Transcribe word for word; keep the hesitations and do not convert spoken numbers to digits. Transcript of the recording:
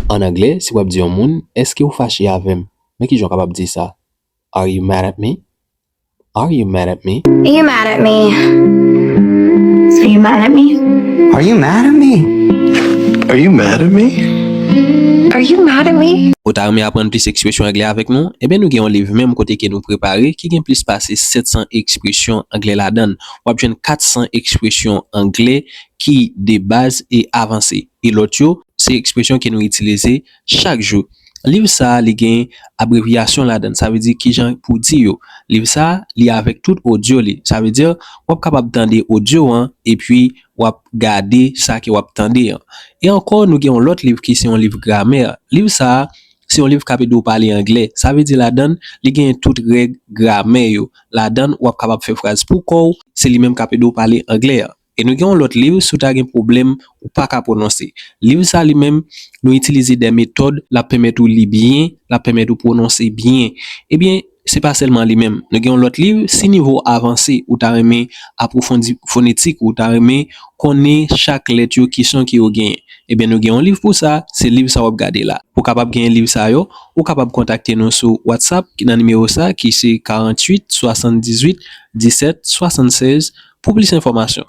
An anglè, si w ap di yon moun, "Èske w fache avè m?" Men kijan w kapab di sa? Are you mad at me? Are you mad at me? Are you mad at me? Are you mad at me? Are you mad at me? Are you mad at me? Are you mad at me? Ou ta renmen aprann plis ekspresyon anglè avèk nou? Ebyen, nou gen yon liv menm kote ke nou prepare ki gen plis pase sèt san ekspresyon anglè ladan l. W ap jwenn kat san ekspresyon anglè ki de baz e avanse. E lòt yo, se ekspresyon ke nou itilize chak jou. Liv sa a, li gen abrevyasyon ladan l, sa vle di kijan pou di yo. Liv sa a, li avèk tout odyo li. Sa vle di, w ap kapab tande odyo an, epi w ap gade sa ke w ap tande an. E ankò, nou gen yon lòt liv ki se yon liv gramè. Liv sa a, se yon liv k ap ede w pale anglè. Sa vle di ladan l, li gen tout règ gramè yo. Ladan l, w ap kapab fè fraz pou kò w, se li menm k ap ede w pale anglè an. E nou gen yon lòt liv, si w ta gen pwoblèm ou pa ka pwononse. Liv sa li menm, nou itilize de metòd, l ap pèmèt ou li byen, l ap pèmèt ou pwononse byen. Ebyen, se pa sèlman li menm. Nou gen yon lòt liv, si nivo w avanse, ou ta renmen apwofondi fonetik, ou ta renmen konnen chak lèt yo, ki son ke yo genyen. Ebyen, nou gen yon liv pou sa, se liv sa w ap gade la. Pou w kapab genyen liv sa yo, ou kapab kontakte nou sou WhatsApp ki nan nimewo sa, ki se karanntuit swasanndizuit disèt swasannsèz, pou plis enfòmasyon.